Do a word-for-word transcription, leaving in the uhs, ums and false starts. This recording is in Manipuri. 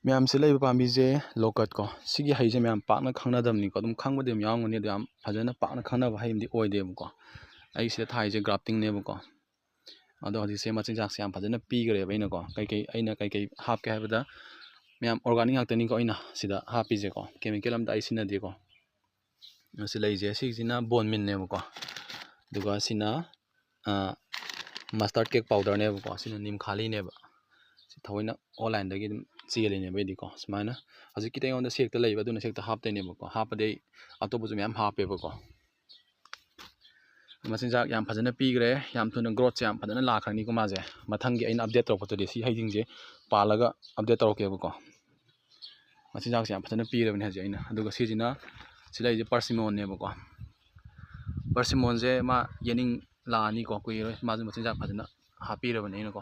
ꯃꯌꯥꯝꯁꯤ ꯂꯩꯕ ꯄꯥꯝꯕꯤꯁꯦ ꯂꯣꯀꯠ ꯀꯣ, ꯁꯤꯒꯤ ꯍꯩꯁꯦ ꯃꯌꯥꯝ ꯄꯥꯛꯅ ꯈꯪꯅꯗꯕꯅꯤꯀꯣ, ꯑꯗꯨꯝ ꯈꯪꯕꯗꯤ ꯑꯗꯨꯝ ꯌꯥꯎꯔꯝꯒꯅꯤ, ꯑꯗꯣ ꯌꯥꯝ ꯐꯖꯅ ꯄꯥꯛꯅ ꯈꯪꯅꯕ ꯍꯩ ꯑꯃꯗꯤ ꯑꯣꯏꯗꯦꯕꯀꯣ꯫ ꯑꯩ ꯁꯤꯗ ꯊꯥꯏꯁꯦ ꯒ꯭ꯔꯥꯐꯇꯤꯡꯅꯦꯕꯀꯣ꯫ ꯑꯗꯣ ꯍꯧꯖꯤꯛꯁꯦ ꯃꯆꯤꯟꯖꯥꯛꯁꯦ ꯌꯥꯝ ꯐꯖꯅ ꯄꯤꯈ꯭ꯔꯦꯕ ꯑꯩꯅꯀꯣ꯫ ꯀꯩꯀꯩ ꯑꯩꯅ ꯀꯩꯀꯩ ꯍꯥꯞꯀꯦ ꯍꯥꯏꯕꯗ, ꯃꯌꯥꯝ ꯑꯣꯔꯒꯥꯅꯤꯛ ꯉꯥꯛꯇꯅꯤꯀꯣ ꯑꯩꯅ ꯁꯤꯗ ꯍꯥꯞꯄꯤꯁꯦꯀꯣ, ꯀꯦꯃꯤꯀꯦꯜ ꯑꯝꯇ ꯑꯩ ꯁꯤꯖꯤꯟꯅꯗꯦꯀꯣ꯫ ꯁꯤ ꯂꯩꯁꯦ, ꯁꯤꯁꯤꯅ ꯕꯣꯟ ꯃꯤꯜꯅꯦꯕꯀꯣ, ꯑꯗꯨꯒ ꯁꯤꯅ ꯃꯁꯇꯥꯔꯗ ꯀꯦꯛ ꯄꯥꯎꯗꯔꯅꯦꯕꯀꯣ, ꯁꯤꯅ ꯅꯤꯝꯈꯥꯂꯤꯅꯦꯕ꯫ ꯁꯤ ꯊꯑꯣꯏꯅ ꯑꯣꯟꯂꯥꯏꯟꯗꯒꯤ ꯑꯗꯨꯝ ꯆꯦꯜꯂꯤꯅꯦꯕ ꯑꯩꯗꯤꯀꯣ꯫ ꯁꯨꯃꯥꯏꯅ ꯍꯧꯖꯤꯛꯀꯤꯗꯤ ꯑꯩꯉꯣꯟꯗ ꯁꯤ ꯍꯦꯛꯇ ꯂꯩꯕ, ꯑꯗꯨꯅ ꯁꯤ ꯍꯦꯛꯇ ꯍꯥꯞꯇꯣꯏꯅꯦꯕꯀꯣ꯫ ꯍꯥꯞꯄꯗꯤ ꯑꯩ ꯑꯇꯣꯞꯄꯁꯨ ꯃꯌꯥꯝ ꯍꯥꯞꯄꯦꯕꯀꯣ꯫ ꯃꯆꯤꯟꯖꯥꯛ ꯌꯥꯝ ꯐꯖꯅ ꯄꯤꯈ꯭ꯔꯦ, ꯌꯥꯝ ꯊꯨꯅ ꯒ꯭ꯔꯣꯠꯁꯦ ꯌꯥꯝ ꯐꯖꯅ ꯂꯥꯛꯈ꯭ꯔꯅꯤꯀꯣ ꯃꯥꯁꯦ꯫ ꯃꯊꯪꯒꯤ ꯑꯩꯅ ꯑꯞꯗꯦꯠ ꯇꯧꯔꯛꯄꯗꯗꯤ ꯁꯤ ꯍꯩꯁꯤꯡꯁꯦ ꯄꯥꯜꯂꯒ ꯑꯞꯗꯦꯠ ꯇꯧꯔꯛꯀꯦꯕꯀꯣ꯫ ꯃꯆꯤꯟꯖꯥꯛꯁꯦ ꯌꯥꯝ ꯐꯖꯅ ꯄꯤꯔꯕꯅꯤ ꯍꯧꯖꯤꯛ ꯑꯩꯅ꯫ ꯑꯗꯨꯒ ꯁꯤꯁꯤꯅ, ꯁꯤ ꯂꯩꯔꯤꯁꯦ ꯄꯥꯔꯁꯤꯃꯣꯟꯅꯦꯕꯀꯣ꯫ ꯄꯥꯔꯁꯤꯃꯣꯟꯁꯦ ꯃꯥ ꯌꯦꯅꯤꯡ ꯂꯥꯛꯑꯅꯤꯀꯣ, ꯀꯨꯏꯔꯣꯏ, ꯃꯥꯁꯨ ꯃꯆꯤꯟꯖꯥꯛ ꯐꯖꯅ ꯍꯥꯞꯄꯤꯔꯕꯅꯦ ꯑꯩꯅꯀꯣ꯫